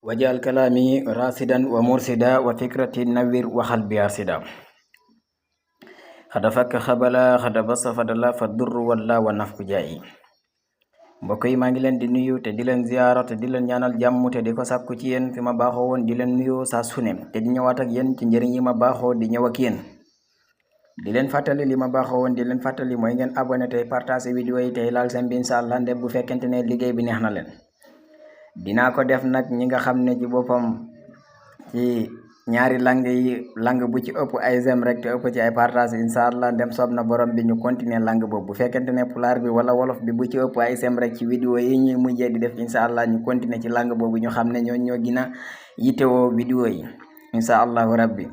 wajal kalami rasidan wa mursida wa fikrati nawir waxal bi arsida xada fakk xabala xada basa fadala fa durru walla wa nafku jaayi mbokk yi maa ngi leen di nuyu te di leen ziyaara te di leen ñaanal jàmm te di ko sàkku ci yéen fi ma baaxoo woon di leen nuyoo saa sune te di ñëwaat ak yéen ci njëriñ yi ma baaxoo di ñëw ak yéen di leen fàttali li ma baaxoo woon di leen fàttali mooy ngeen abonné tey partage vidéo yi tey laal seen bi inshallah ndem bu fekkente ne liggéey bi neex na leen dinaa ko def nag ñi nga xam ne ci boppam ci ñaari langue yi langue bu ci ëpp ay j'aime rek te ëpp ci ay partage inshallah ndem soob na borom bi ñu continuer langue boobu bu fekkente ne pulaar bi wala wolof bi bu ci ëpp ay j'aime rek ci vidéo yi ñuy mujjee di def inshallah ñu continuer ci langue boobu ñu xam ne ñoo gina yittewoo vidéo yi inshallahu rabbi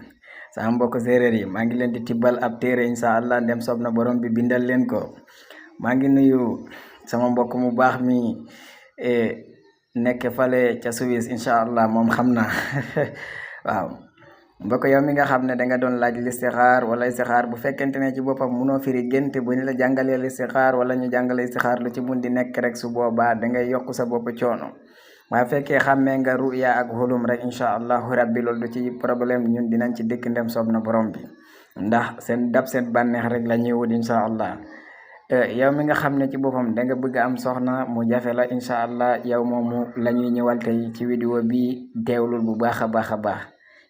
sama mbokk séeréer yi maa ngi leen di tibbal ab téere inshallah ndem soob na borom bi bindal leen ko maa ngi nuyu sama mbokk mu baax mi nekk fale ca Suisse inshallah moom xam naa waaw mbokk yow mi nga xam ne danga doon laaj listixaar wala istixaar bu fekkente ne ci boppam munoo firi gént bu ñu la jàngalee listixaar wala ñu jàngale istixaar lu ci mun di nekk rek su boobaa dangay yokk sa bopp coono waaye fekkee xàmmee nga ruya ak xulum rek inshallahu rabbi loolu du ci problème ñun dinañ ci dëkk ndem soob na borom bi ndax seen bànneex rek la ñuy wut inshallah yow mi nga xam ne ci boppam da nga bëgg am soxna mu jafe la inshallah yow moomu la ñuy ñëwal tey ci vidéo bi teewlul bu baax a baax a baax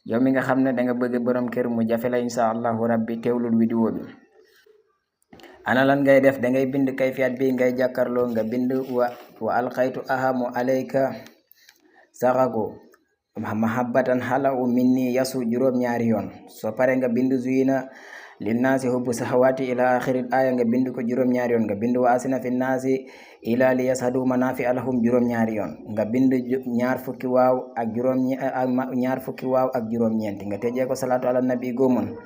yow mi nga xam ne da nga bëgg borom kër mu jafe la inshallahu rabbi teewlul vidéo bi ana lan ngay def da ngay bind kayfiyat bi ngay jàkkarloo nga bind wa alxaytu ahamu alayka saxago mahabbatan xala u minni yasu juróom-ñaari yoon soo pare nga bind zuyina linnaasi hubbu sahawaati ila axiril aya nga bind ko juróom-ñaari yoon nga bind wa asina fi naasi ila li yashadu manafi alahum juróom-ñaari yoon nga bind ñaar fukki waaw ak juróom-ñeenti nga tëjee ko salaatu ala nabi góomun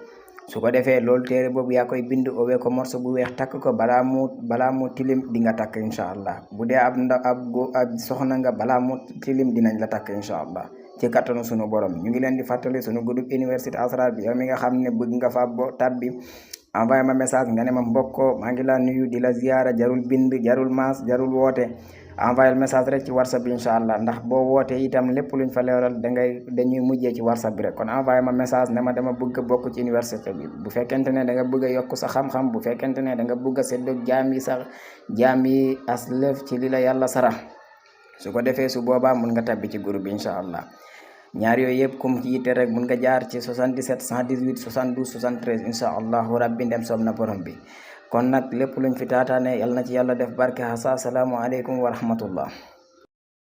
su ko defee loolu téere boobu yaa koy bind owee ko morso bu weex takk ko balaa mu tilim di nga takk inshallah bu dee ab soxna nga balaa mu tilim dinañ la takk inshallah ci kattanu sunu borom ñu ngi leen di fàttali sunu groupe université asrar bi yow mi nga xam ne bëgg nga fa tabbi envoyé ma message nga ne ma mbokko maa ngi la nuyu di la ziyaara jarul bind jarul maas jarul woote envoyé message rek ci whatsapp bi inshallah ndax boo woote itam lépp luñ fa leeral dañuy mujjee ci whatsapp bi rek kon envoyé ma message ne ma dama bëgg a bokk ci université bi bu fekkente ne da nga bëgg a yokk sa xam-xam bu fekkente ne da nga bëgg a séddoog jaam yi aslëf ci li la yàlla sara su ko defee su boobaa mun nga tabbi ci groupe bi inshallah ñaar yooyu yëpp comme ci yitte rek mun nga jaar ci 77 118 72 73 inshallahu rabbi ndem soob na borom bi kon nag lépp luñ fi taataane yal na ci yàlla def barke xasa asalaamu aleykum wa rahmatullah